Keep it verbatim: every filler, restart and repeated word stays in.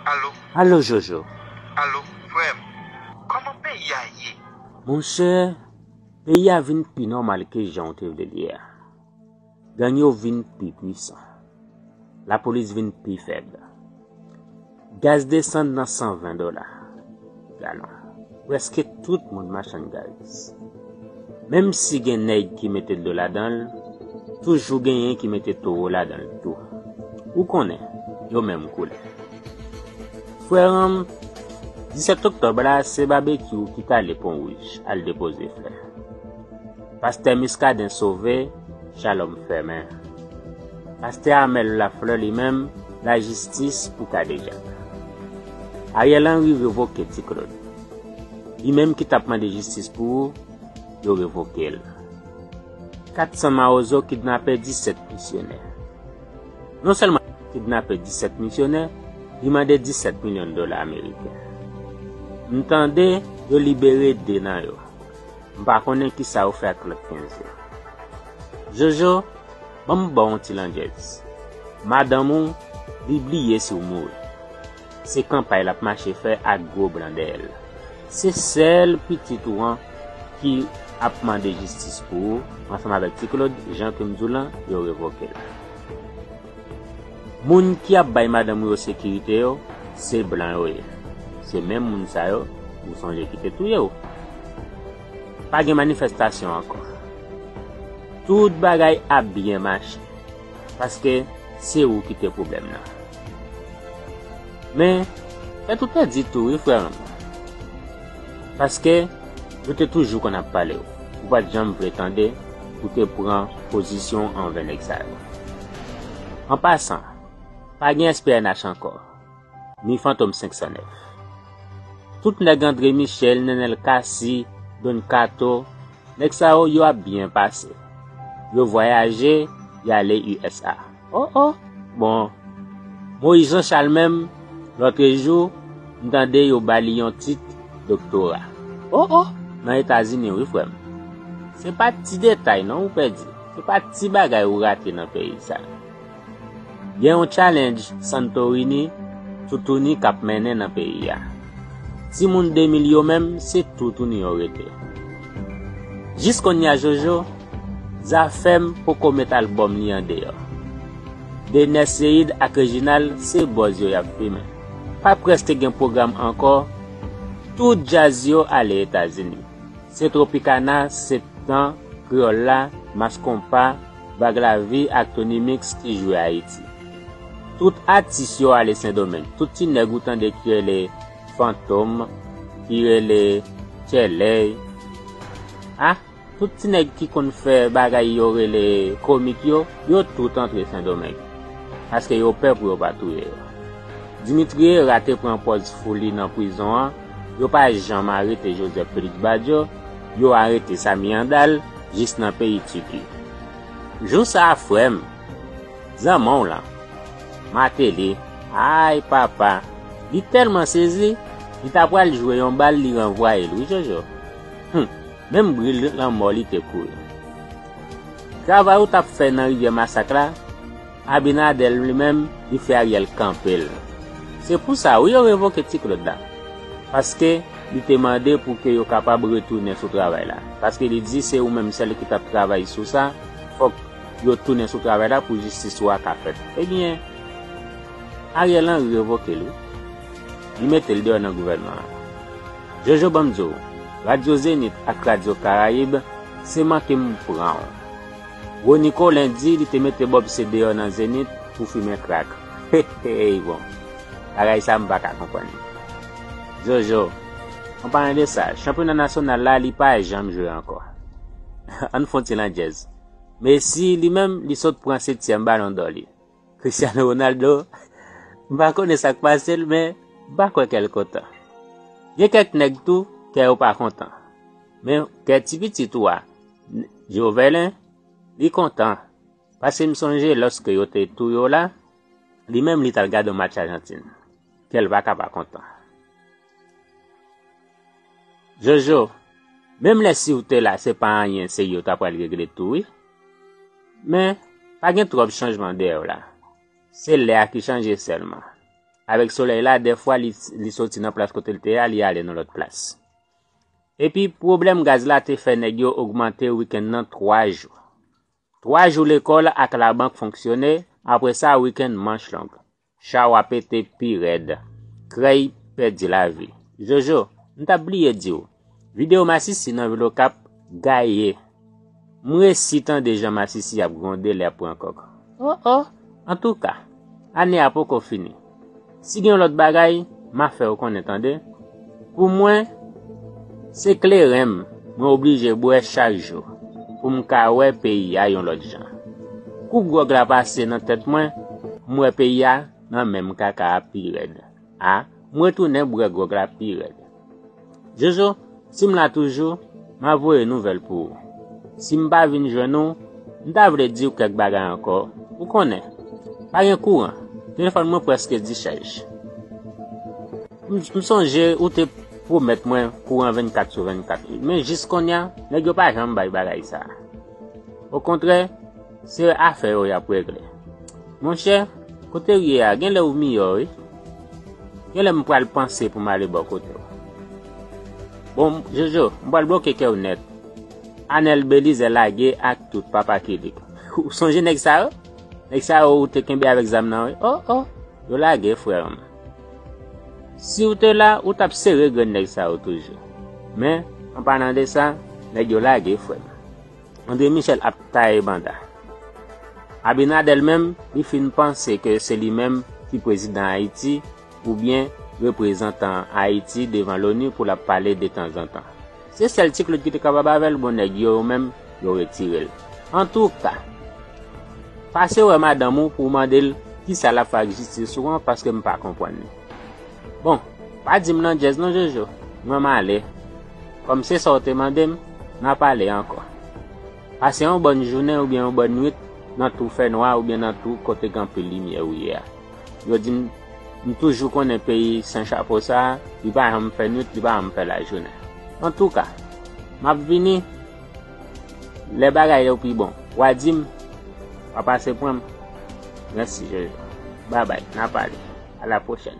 Alo. Alo, Jojo. Alo, frè m. Kòman peyi a ye? Monchè, peyi a vin pi nòmal ke jan w te vle l ye a. Gang yo vin pi pwisan. Lapolis vin pi fèb. Gaz desann nan san ven dola galon. Prèske tout moun machann gaz. Menm si gen nèg ki mete dlo ladan l, toujou genyen ki mete towo ladan l tou. Ou konnen, yo menm koulè. Frè m, disèt oktòb la, se Babekyou ki t ale Pon Wouj al depoze flè. Pastè Muscadin sove, Shalom fèmen. Pastè Amel Lafleur li menm, lajistis pou Kadejak. Ariel Henry revoke Ti Claude. Li menm ki t ap mande jistis pou ou, yo revoke l. Kat san mawozo kidnape disèt misyonè. Non sèlman kidnape disèt misyonè, li mande disèt milyon dola ameriken. M tande yo libere de nan yo. M pa konnen kisa yo fè ak lòt kenz yo. Jojo, ban m ba w yon ti landjèz. Madanm ou, li bliye si w mouri. Se kanpay l ap mache fè ak gwo blan dèyè l. Se sèl pitit ou an ki ap mande jistis pou ou, ansanm avèk Ti Claude, jan ke m di w lan, yo revoke l. Moun ki ap bay madanm ou yo sekirite yo, se blan yo ye. Se menm moun sa yo, ou sonje ki te touye w. Pa gen manifestasyon ankò. Tout bagay ap byen mache. Paske se ou ki te pwoblèm nan. Men, tèt ou pèdi tou wi, frè m. Paske yo te toujou konn ap pale w. Ou pa t janm vle tande pou te pran pozisyon anvè nèg sa yo. An pasan, pa gen S P N H ankò, ni Fantom senk san nèf. Tout nèg André Michel, Nenel Cassy, Don Kato, nèg sa yo, yo ap byen pase. Yo vwayaje, y ale U S A. Oh, oh, bon. Moïse Jean Charles menm, lòtrejou, m tande yo ba li yon tit doktora. Oh, oh, nan Etazini, wi, frè m. Se pa ti detay, non, ou pèdi. Se pa ti bagay ou rate nan peyi sa. Gen yon challenge Santorini, toutouni k ap mennen nan peyi a. Timoun de mil yo menm, se toutouni yo rete. Jis kounye a, Jojo, Zafèm poko met albòm li an deyò. Dener Ceide ak Reginald se bòz yo y ap fimen. Pa prèske gen pwogram ankò, tout djaz yo ale Etazini. Se Tropicana, Septan, Kreyòl la, Mass Konpa, Vag Lavi ak Tony Mix ki jwe Ayiti. Tout atis yo ale Sendomeng. Tout ti nèg ou tande ki rele Fantom, ki rele Tchèlèy. Ah, tout ti nèg ki konn fè bagay yo rele komik yo, yo tout antre Sendomeng. Paske yo pè pou yo pa touye yo. Dimitri Hérard te pran pòz fou li nan prizon an, yo pa janm arete Joseph Félix Badio, yo arete Samy Handal jis nan peyi Tiki. Jou sa a, frè m, zanmanw lan, Martelly, ay papa, li tèlman sezi, li ta pral jwe yon bal, li ranvwaye l wi, Jojo. Hum, menm bri lanmò li te kouri. Travay ou t ap fè nan Rivyè Masak la, Abinader li menm, li fè Ariel kanpe l. Se pou sa wi yo revoke Ti Claude la. Paske li te mande pou ke yo kapab retounen sou travay la. Paske li di se ou menm sèl ki t ap travay sou sa, fòk yo tounen sou travay la pou jistis ou a ka fèt. Ebyen, Ariel Henry revoke l wi. Li mete l deyò nan gouvènman an. Jojo, ban m di w, Radyo Zenith ak Radyo Karayib, se manke m pran w. Rony Colin di li te mete Bob C deyò nan Zenith pou fimen krak. Hey, hey, bon. Bagay sa m pa ka konprann li. Jojo, an palan de sa, chanpyona nasyonal la, li pa janm jwe ankò. Ann fè yon ti landjèz. Messi, li menm, li sot pran setyèm balon dò li. Cristiano Ronaldo, m pa konnen sa k pase l, men m pa kwè kè l kontan. Gen kèk nèg tou, kè yo pa kontan. Men kè ti pitit ou a, Jovelin, li kontan. Paske m sonje lòske yo te touye w la, li menm li t al gade yon match Ajantin. Kè l pa ka pa kontan. Jojo, menm lè si w te la, se pa anyen serye w ta pral regle tou wi. Men, pa gen twòp chanjman dèyè w la. Se lè a ki chanje sèlman. avèk solèy la, dèfwa li, li soti nan plas kote l te a, li ale nan lòt plas. Epi pwoblèm gaz la te fè nèg yo ogmante wikenn nan twa jou. Twa jou lekòl ak labank fonksyone, apre sa wikenn manch long. Chawa pete pi rèd. Krèy pèdi lavi. Jojo, m t ap bliye di w, videyo masisi nan vil Okap gaye. M resi tande jan masisi ap gwonde lè ap pran kòk. Oh oh! Antouka, ane a poko fini. Si gen yon lòt bagay, m a fè w konnen, tande. Pou mwen, se kleren m mwen oblije bwè chak jou pou m ka wè peyi a yon lòt jan. Kou gwòg la pase nan tèt mwen, m wè peyi a nan menm kaka a pi rèd. A, m retounen bwè gwòg la pi rèd. Jojo, si m la toujou, m a voye nouvèl pou ou. Si m pa vin jwenn ou, m ta vle di w kèk bagay ankò. Ou konnen, pa gen kouran, telefòn mwen prèske dichaj. M, m sonje ou te pwomèt mwen kouran vennkat sou vennkat, men jis kounye a, nèg yo pa janm bay bagay sa a. Okontrè, se afè yo y ap regle. Monchè, kote w ye a, genlè ou miyò, wi. Genlè m pral panse pou m ale bò kote w. Bon, Jojo, m pral bloke kè w nèt. Anèl Belize lage ak tout papa Kilik. Ou sonje nèg sa yo? Nèg sa yo ou te kenbe avèk zam nan, wi. Oh, oh, yo lage, frè m. Si w te la, ou t ap sere grenn nèg sa yo toujou. Men, an palan de sa, nèg yo lage, frè m. André Michel ap taye banda. Abinader menm, li fin panse ke se li menm ki prezidan Ayiti oubyen reprezantan Ayiti devan l'ONU pou l ap pale detanzantan. Se sèl Ti Claude ki te kapab avè l, bon, nèg yo menm, yo retire l. Antouka, pase wè madanm ou pou w mande l kisa l ap fè ak jistis ou an, paske m pa konprann li. Bon, pa di m nan djèz non, Jojo. Mwen m ale. Kòm se sa w te mande m, n a pale ankò. Pase yon bòn jounen oubyen yon bòn nwit nan twou fènwa oubyen nan twou kote gen anpil limyè ou ye a. Yo di m, m toujou konnen peyi Sen Chapo sa a, li pa janm fè nwit, li pa janm fè lajounen. Antouka, m ap vini lè bagay yo pi bon. W a di m, w a pase pran m. Mèsi, Jojo. Babay, n a pale. A la pwochèn.